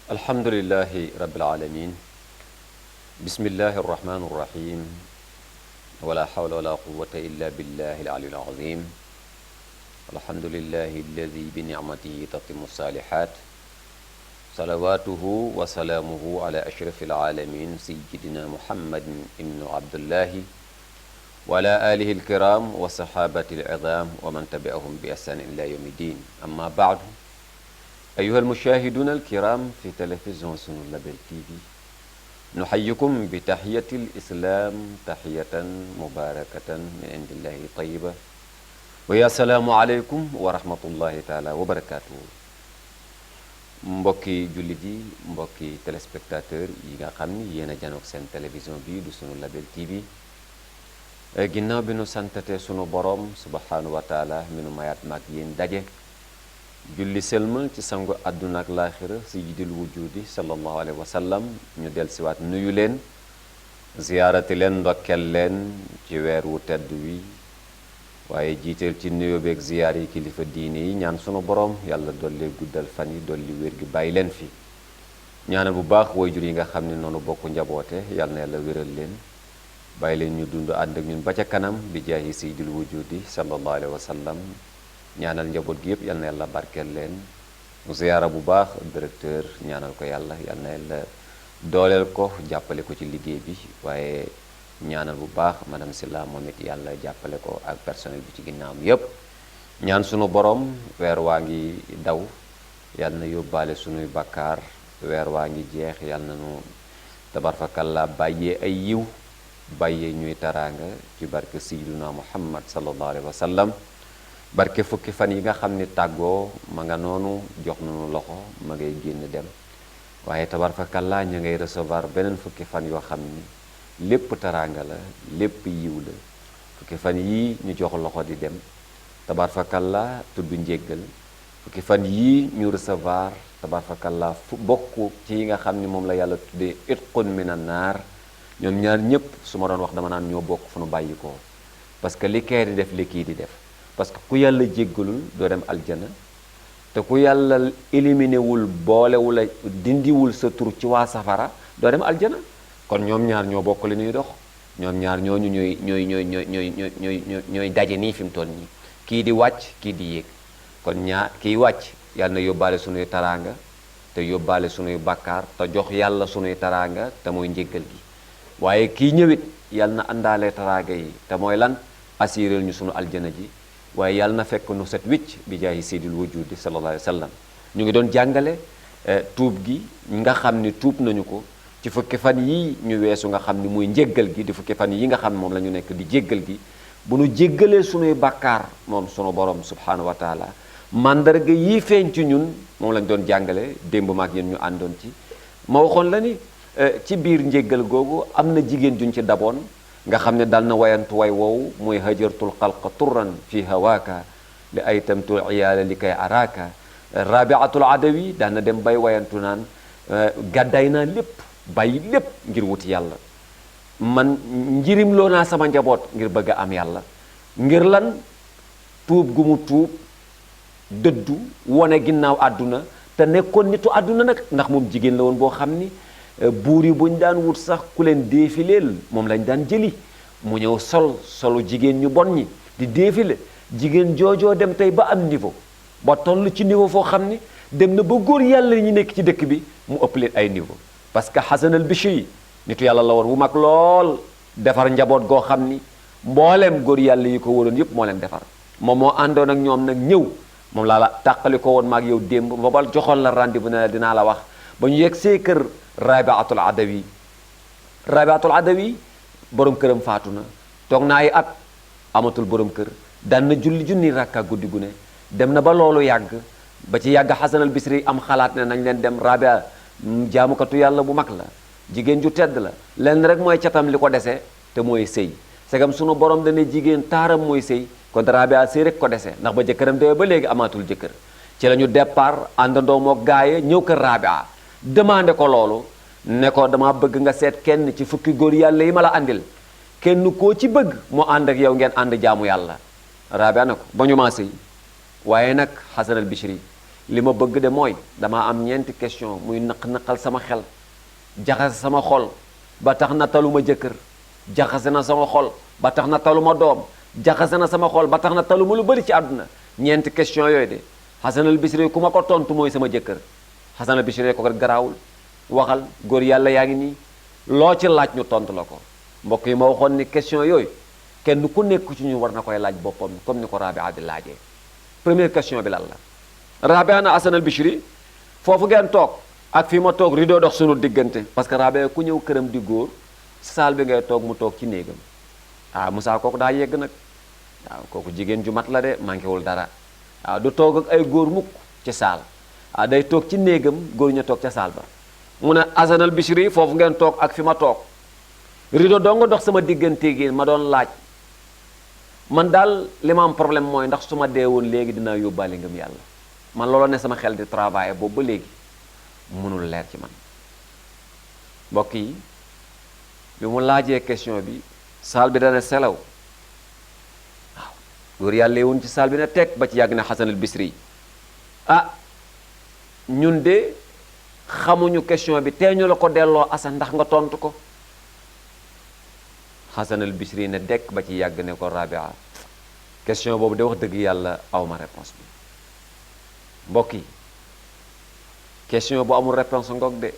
Alhamdulillahi rabbil alamin. Bismillahi rahmani rahim. Wala hawla wala quwwata illa billahi al-aliyyil azim. Alhamdulillahi alladhi bi ni'matihi tatimmu salihat. Salawatuhu wa salamuhu ala ashrafil alamin sayyidina Muhammadin ibn Abdullahi wa ala alihi al-kiram wa sahabati al-'idham wa man tabi'ahum bi ihsan ila yawmiddin. Amma ba'du. أيها المشاهدون الكرام في تلفزيون سنو لابل تي في نحييكم بتحية الإسلام تحية مباركة من عند الله طيبة ويا السلام عليكم ورحمة الله تعالى وبركاته mbokki jullit yi mbokki téléspectateur yi nga xam ni yéen a janook seen télévision bi du sunu label TV ginnaaw bi nu santate sunu borom subhanahu wa taala mi nu mayaat mag yéen daje julli selmal ci sangu àdduna ak laaxira sayyidil wujudi sallallahu alayhi wa sallam ñu del siwaat nuyu leen ziyaarati leen ndokkel leen ci weer wu tedd wi waaye jiiteel ci nuyoo beeg ziyaar yi kilifa diine yi ñaan sunu borom yàlla dolli guddal fan yi dolli wér gi bàyyi leen fi ñaanal bu baax waajur yi nga xam ne noonu bokk njaboote yàlla na yàlla wéral leen bàyyi leen ñu dund ànd ak ñun ba ca kanam bi jaahi sayyidil wujudi sallallahu alayhi wa sallam ñaanal njaboot gi yëpp yal na yàlla barkeel leen mu ziyaara bu baax directeur ñaanal ko yàlla yal na yàlla dooleel ko jàppale ko ci liggéey bi waaye ñaanal bu baax madame Silla moom it yàlla jàppale ko ak personnel bi ci ginnaawam yëpp ñaan sunu borom weer waa ngi daw yal na yóbbaale sunuy bakkaar weer waa ngi jeex yal na nu tabarfakalla bàyyee ay yiw bàyyee ñuy taraanga ci barke sayyiduna Muhammad sallallahu alayhi wa sallam barke fukki fan yi nga xam ni tàggoo ma nga noonu jox nañu loxo ma ngay génn dem waaye tabarfakallaa ña ngay recevoir beneen fukki fan yoo xam ni lépp taraanga la lépp yiw la fukki fan yii ñu jox loxo di dem tabarfakallaa tudd njéggal fukki fan yii ñu recevoir tabarfakallaa fu bokk ci yi nga xam ni moom la yàlla tuddee itqun minan naar ñoom ñaar ñëpp su ma doon wax dama naan ñoo bokk fu nu bàyyi ko parce que li kee di def li kii di def parce que ku yàlla jéggalul doo dem aljana te ku yàlla éliminé wul boolewul a dindiwul sa tur ci waa safara doo dem aljana kon ñoom ñaar ñoo bokk li ñuy dox ñoom ñaar ñooñu ñooy daje nii fi mu toll nii kii di wàcc kii di yéeg kon ñaar kiy wàcc yàlla na yóbbaale sunuy taraanga te yóbbaale sunuy bakkaar te jox yàlla sunuy taraanga te mooy njéggal gi waaye kii ñëwit yàlla na àndaale taraanga yi te mooy lan assuré ñu sunu aljana ji waaye yàlla na fekk nu set wicc bi jaayi seydil wujudi sallallahu alayhi wa sallam ñu ngi doon jàngale tuub gi nga xam ni tuub nañu ko ci fukki fan yii ñu weesu nga xam ni muy njéggal gi di fukki fan yi nga xam moom la ñu nekk di jéggal gi bu nu jéggalee sunuy bàkkaar moom sunu borom subhanahu wa taala mandarga yii feeñ ci ñun moom lañ doon jàngale démb maak yéen ñu àndoon ci ma waxoon la ni ci biir njéggal googu am na jigéen juñ ci daboon nga xam ne dal na wayantu way woowu mooy hajartul xalqa turran fi hawaaka li ay tamtul iyaala li kay araaka rabiatul adawi daan na dem bay wayantu naan gàddaay naa lépp bàyyi lépp ngir wuti yàlla man njirim loo naa sama njaboot ngir bëgg a am yàlla ngir lan tuub gu mu tuub dëddu wone ginnaaw àdduna te nekkoon nitu àdduna nag ndax moom jigéen la woon boo xam ni buur yi buñ daan wut sax ku leen défileel moom lañ daan jëli mu ñëw solu jigéen ñu bon ñi di défilé jigéen joojoo dem tey ba am niveau ba toll ci niveau foo xam ni dem na ba góor yàlla ñi nekk ci dëkk bi mu ëpp leen ay niveau parce que Hasan al-Bishri nitu yàlla la woon wu mag lool defar njaboot goo xam ni mbooleem góor yàlla yi ko waroon yëpp moo leen defar moom moo àndoon ak ñoom nag ñëw moom laa la tàqali ko woon maag yow démb boobal joxoon la rendez-vous ne dinaa la wax ba ñu yegg see kër rabiatul adawi borom këram faatu na toog na ay at amatul borom kër daan na julli junni rakka guddi gu ne dem na ba loolu yàgg ba ci yàgg Hasan al Bisri am xalaat ne nañ leen dem rabia jaamukatu yàlla bu mag la jigéen ju tedd la leen rek mooy catam li ko dese te mooy sëy segam sunu borom dane jigéen taaram mooy sëy kon rabia sëy rek ko dese ndax ba jëkkëram demee ba léegi amaatul jëkkër ci la ñu départ àndandoo moo gaaye ñëw kër rabia demandé ko loolu ne ko dama bëgg nga seet kenn ci fukki góor yàlla yi ma la andil kenn koo ci bëgg mu ànd ak yow ngeen ànd jaamu yàlla rabia ne ko ba ñu maa sëy waaye nag Hasan al Bishri li ma bëgg de mooy damaa am ñeenti question muy naqal sama xel jaxase sama xol ba tax na taluma jëkkër jaxase na sama xol ba tax na taluma doom jaxase na sama xol ba tax na taluma lu bëri ci àdduna ñeenti question yooyu de Hasan al Bisri ku ma ko tontu mooy sama jëkkër Hasan al Bisri ko kat garaawul waxal góor yàlla yaa ngi nii loo ci laaj ñu tontu la ko mbokk yi ma waxoon ni question yooyu kenn ku nekk ci ñu war na koy laaj boppam comme ni ko Rabia di laajee première question bi lan la Rabia na Hasan al Bisri foofu ngeen toog ak fi ma toog rideau dox sunu diggante parce que Rabia ku ñëw këram di góor saal bi ngay toog mu toog ci néegam ah Moussa kooku daa yegg nag waaw kooku jigéen ju mat la de manqué wul dara waaw du toog ak ay góor mukk ci saal ah day toog ci néegam góor ña toog ca saal ba mu ne Hasan al Bisri foofu ngeen toog ak fi ma toog rideau doo nga dox sama diggante gi ma doon laaj man daal li ma am problème mooy ndax su ma dee woon léegi dinaa yóbbaale ngëm yàlla man looloo ne sama xel di travailler boobu ba léegi mënul leer ci man mbokk yi bi mu laajee question bi saal bi dana selaw waaw góor yàlla woon ci saal bi ne teg ba ci yàgg ne Hasan al Bisri ah ñun de xamuñu question bi tee ñu la ko delloo Hasan ndax nga tontu ko Hasan al Bisri ne dekk ba ci yàgg ne ko Rabia question boobu de wax dëgg yàlla awma réponse bi mbokk yi question bu amul réponse ngoog de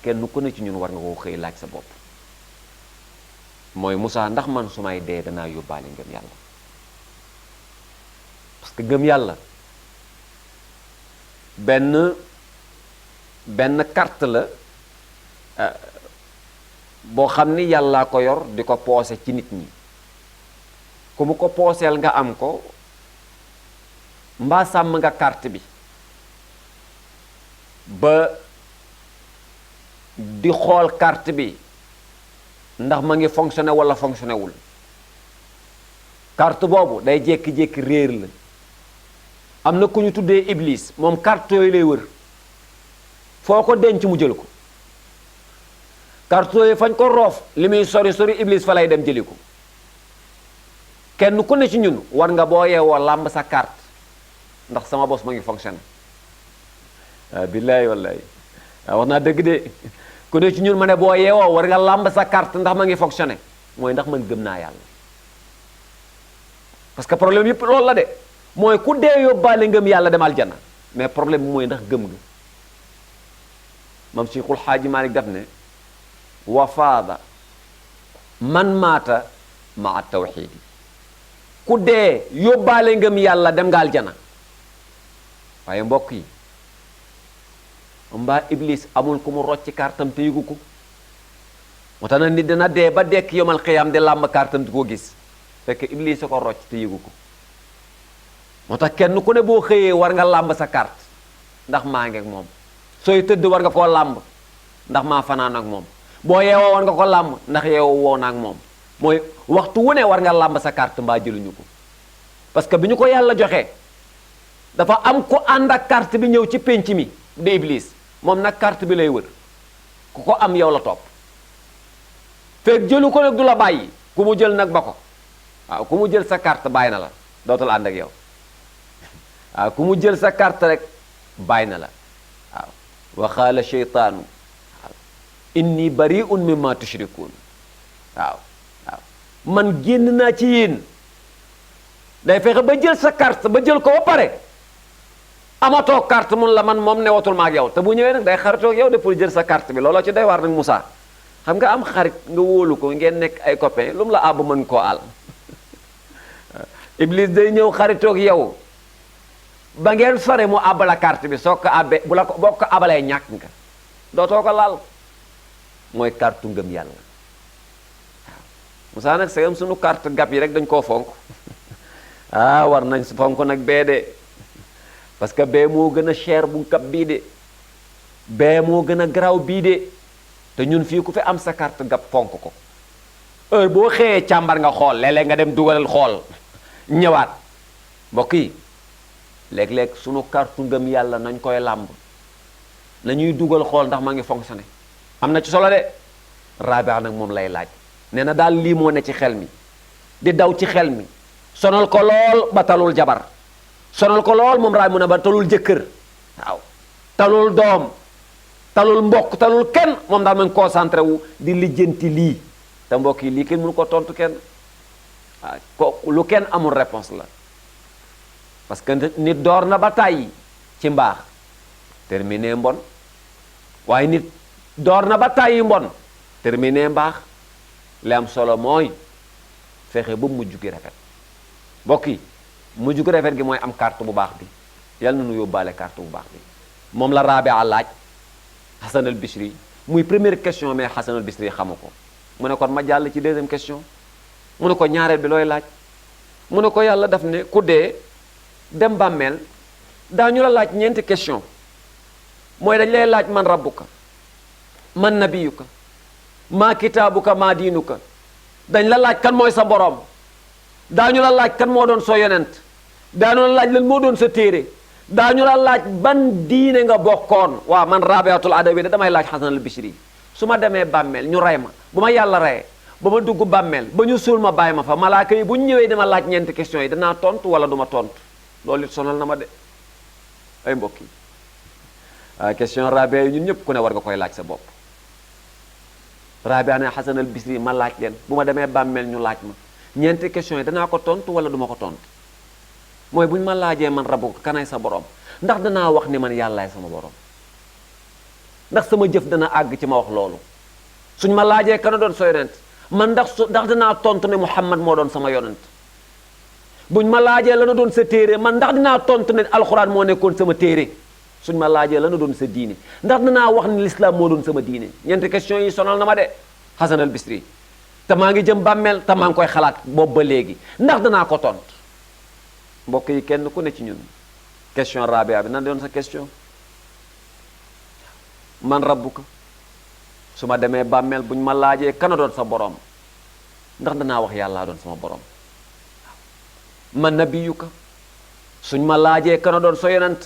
kenn ku ne ci ñun war nga koo xëy laaj sa bopp mooy Moussa ndax man su may dee danaa yóbbaale ngëm yàlla parce que ngëm yàlla benn carte la boo xam ni yàllaa ko yor di ko poose ci nit ñi ku mu ko pooseel nga am ko mbaa sàmm nga carte bi ba di xool carte bi ndax ma ngi fonctionné wala fonctionné wul carte boobu day jékki-jékki réer la am na ku ñu tuddee Iblis moom carte yooyu lay wër foo ko denc mu jël ko carte yooyu fañ ko roof li muy sori sori Iblis fa lay dem jëli ko kenn ku ne ci ñun war nga boo yeewoo làmb sa carte ndax sama bos ma ngi fonctionné billaay wallaay wax naa dëgg de ku ne ci ñun ma ne boo yeewoo war nga làmb sa carte ndax ma ngi fonctionné mooy ndax man gëm naa yàlla parce que problème yëpp loolu la de mooy ku dee yóbbaale ngëm yàlla dem aljana mais problème bi mooy ndax gëm nga mam Cheikhul Xaaji Malik daf ne wa faada man maata maa tawxiidi ku dee yóbbaale ngëm yàlla dem nga aljana waaye mbokk yi mbaa Iblis amul ku mu rocci kartam te yëgu ko moo tax na nit dina dee ba dekk yomal xiyaam di làmb kartam di ko gis fekk Iblis a ko rocc te yëgu ko moo tax kenn ku ne boo xëyee war nga làmb sa carte ndax maa ngi ak moom sooy tëdd war nga koo làmb ndax maa fanaan ak moom boo yeewoo war nga ko làmb ndax yeewoo woon ak moom mooy waxtu wu ne war nga làmb sa carte mbaa jëluñu ko parce que bi ñu ko yàlla joxee dafa am ku ànd ak carte bi ñëw ci pénc mi di Iblis moom nag carte bi lay wër ku ko am yow la topp fekk jëlu ko nag du la bàyyi ku mu jël nag ba ko waaw ku mu jël sa carte bàyyi na la dootul ànd ak yow waaw ku mu jël sa carte rek bàyyi na la waaw wa qaala sheytaanu waaw inni bari'un mimma tushrikuun waaw waaw man génn naa ci yéen day fexe ba jël sa carte ba jël ko ba pare amatoo carte mun la man moom newatul ma ak yow te bu ñëwee nag day xaritoo ak yow de pour jël sa carte bi looloo ci doy waar nag Moussa xam nga am xarit nga wóolu ko ngeen nekk ay copain lu mu la àbb mën koo àll Iblis day ñëw xaritoo ak yow ba ngeen sore mu àbb la carte bi soo ko àbbee bu la ko boo ko abalee ñàkk nga dootoo ko laal mooy carte ngëm yàlla waaw Moussa nag segam sunu carte gab yi rek dañ koo fonk war nañ fonk nag bee de parce que bee moo gën a cher bu gab bii de bee moo gën a garaaw bii de te ñun fii ku fi am sa carte gab fonk ko heure boo xëyee càmbar nga xool léeg-léeg nga dem dugalal xool ñëwaat mbokk yi léeg-léeg sunu carte ngëm yàlla nañ koy làmb nañuy dugal xool ndax ma ngi fonctionné am na ci solo de Rabia nag moom lay laaj nee na daal lii moo ne ci xel mi di daw ci xel mi sonal ko lool ba talul jabar sonal ko lool moom Rabia mu ne ba talul jëkkër waaw talul doom talul mbokk talul kenn moom daal ma ngi concentré wu di lijjanti lii te mbokk yi lii kenn mënu ko tontu kenn waaw ko lu kenn amul réponse la parce que nit door na ba tàyyi ci mbaax terminé mbon waaye nit door na ba tàyyi mbon terminé mbaax li am solo mooy fexe ba mujj gi rafet mbokk yi mujj gi rafet gi mooy am carte bu baax bi yàlla na nu yóbbaale carte bu baax bi moom la Rabia laaj Hasan al Bishri muy première question mais Hasan al Bishri xamu ko mu ne kon ma jàll ci deuxième question mu ne ko ñaareel bi looy laaj mu ne ko yàlla daf ne ku dee dem bàmmeel daañu la laaj ñeenti question mooy dañ lay laaj man rabbuka man nabiyuka maa kitaabuka maa diinuka dañ la laaj kan mooy sa boroom daañu la laaj kan moo doon soo yonent daañu la laaj lan moo doon sa téere daañu la laaj ban diine nga bokkoon waaw man Rabiatul Adawi da damay laaj Hasan al Bishri su ma demee bàmmeel ñu rey ma bu ma yàlla reyee ba ma dugg bàmmeel ba ñu suul ma bàyyi ma fa malaaka yi bu ñu ñëwee dama laaj ñeenti question yi danaa tontu wala du ma tontu loolu it sonal na ma de ay mbokk yi question Rabia yi ñun ñëpp ku ne war nga koy laaj sa bopp Rabia ne Hasan al Bishri ma laaj leen bu ma demee bàmmeel ñu laaj ma ñeenti question yi danaa ko tontu wala du ma ko tontu mooy bu ñu ma laajee man rabu kanay sa borom ndax danaa wax ni man yàllaay sama borom ndax sama jëf dana àgg ci ma wax loolu suñ ma laajee kana doon sa yonent man ndax danaa tontu ne Muhammad moo doon sama yonent buñ ma laajee lana doon sa téere man ndax dinaa tontu ne alxuraan moo nekkoon sama téere suñ ma laajee lana doon sa diine ndax danaa wax ne l'islam moo doon sama diine ñeenti question yi sonal na ma de Hasan al Bishri te maa ngi jëm bàmmeel te maa ngi koy xalaat boobu ba léegi ndax danaa ko tontu mbokk yi kenn ku ne ci ñun question Rabia bi nan doon sa question man rabbuka su ma demee bàmmeel buñ ma laajee kana doon sa borom ndax danaa wax yàllaa doon sama borom man nabiyuka suñ ma laajee kana doon sa yonent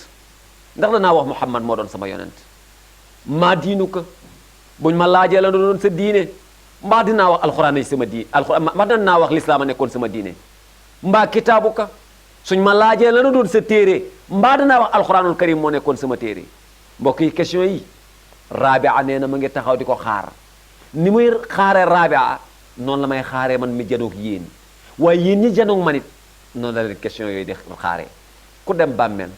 ndax danaa wax Muhammad moo doon sama yonent maa diinuka buñ ma laajee la doon sa diine mbaa dinaa wax alxuraan yi sama diine alxuraan mbaa dinaa wax lislaam a nekkoon sama diine mbaa kitaabuka suñ ma laajee la doon sa téere mbaa dinaa wax alxuraanul karim moo nekkoon sama téere mbokk yi question yi Rabia nee na ma ngi taxaw di ko xaar ni muy xaaree Rabia noonu la may xaaree man mi janoog yéen waaye yéen ñi janoog man it noonu la leen question yooyu di xaaree ku dem bàmmeel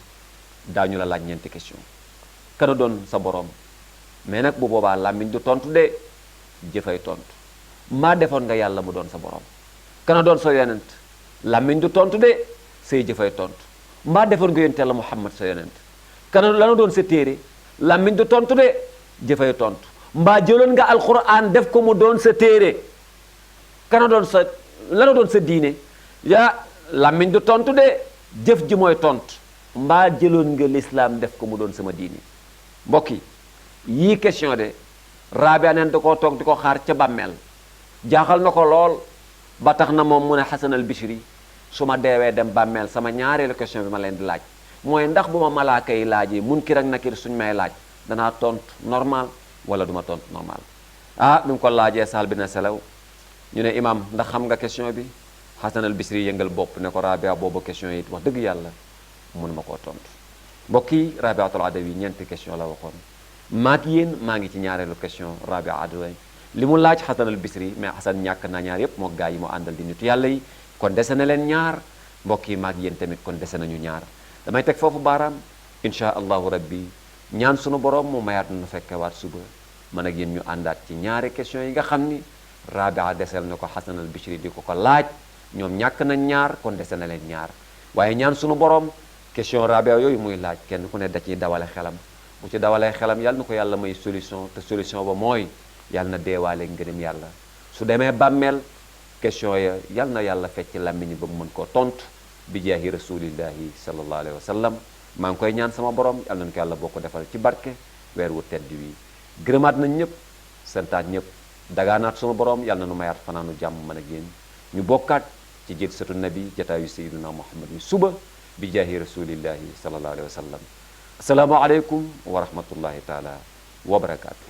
daañu la laaj ñeenti question kana doon sa borom mais nag bu boobaa làmmiñ du tontu de jëfay tontu maa defoon nga yàlla mu doon sa borom kana doon sa yonent làmmiñ du tontu de say jëfay tontu mbaa defoon nga yonent yàlla Muhammad sa yonent kana lana doon sa téere làmmiñ du tontu de jëfay tontu mbaa jëloon nga alquran def ko mu doon sa téere kana doon sa lana doon sa diine yaa làmmiñ du tontu de jëf ji mooy tontu mbaa jëloon nga l'islam def ko mu doon sama diine mbokk yi yii question de Rabia neen da koo toog di ko xaar ca bàmmeel jaaxal na ko lool ba tax na moom mu ne Hasan al Bishri su ma deewee dem bàmmeel sama ñaareelu question bi ma leen di laaj mooy ndax bu ma malaaka yi laajee munkir ak nakir suñ may laaj danaa tontu normal wala duma tontu normal bi mu ko laajee saal bi na selaw ñu ne imam ndax xam nga question bi Hasan al Bishri yëngal bopp ne ko Rabia boobu question yi wax dëgg yàlla mënu ma koo tontu mbokk yi Rabiatul Adawi ñeenti question la waxoon maak yéen maa ngi ci ñaareelu question Rabia Adawi li mu laaj Hasan al Bishri mais Hasan ñàkk na ñaar yépp moo gaa yi mu àndal di nitu yàlla yi kon dese na leen ñaar mbokk yi maak yéen tamit kon dese nañu ñaar damay teg foofu baaraam insha allahu rabbi ñaan sunu borom mu mayaat nu fekkewaat suba man ak yéen ñu àndaat ci ñaari question yi nga xam ni Rabia desel na ko Hasan al Bishri di ko laaj ñoom ñàkk nañ ñaar kon dese na leen ñaar waaye ñaan sunu borom question Rabia yooyu muy laaj kenn ku ne da ciy dawale xelam bu ci dawalee xelam yàlla na ko yàlla may solution te solution ba mooy yàlla na deewaale ngërëm yàlla su demee bàmmeel question ya yàlla na yàlla fecc làmmiñi ba mu mën koo tontu bi jaahi rasulillahi sallallahu alayhi wa sallam maa ngi koy ñaan sama borom yàlla nañu ko yàlla boo ko defal ci barke weer wu tedd wi gërëmaat nañ ñëpp santaat ñëpp dagaanaat sunu borom yàlla na nu mayaat fanaanu jàmm mën ak yéen ñu bokkaat ci jël satu nabi jataayu sayyiduna muhammad mi suba bi jaahi rasulillahi sallallahu alayhi wa sallam assalaamu aleykum wa rahmatullahi taala wa barakaatu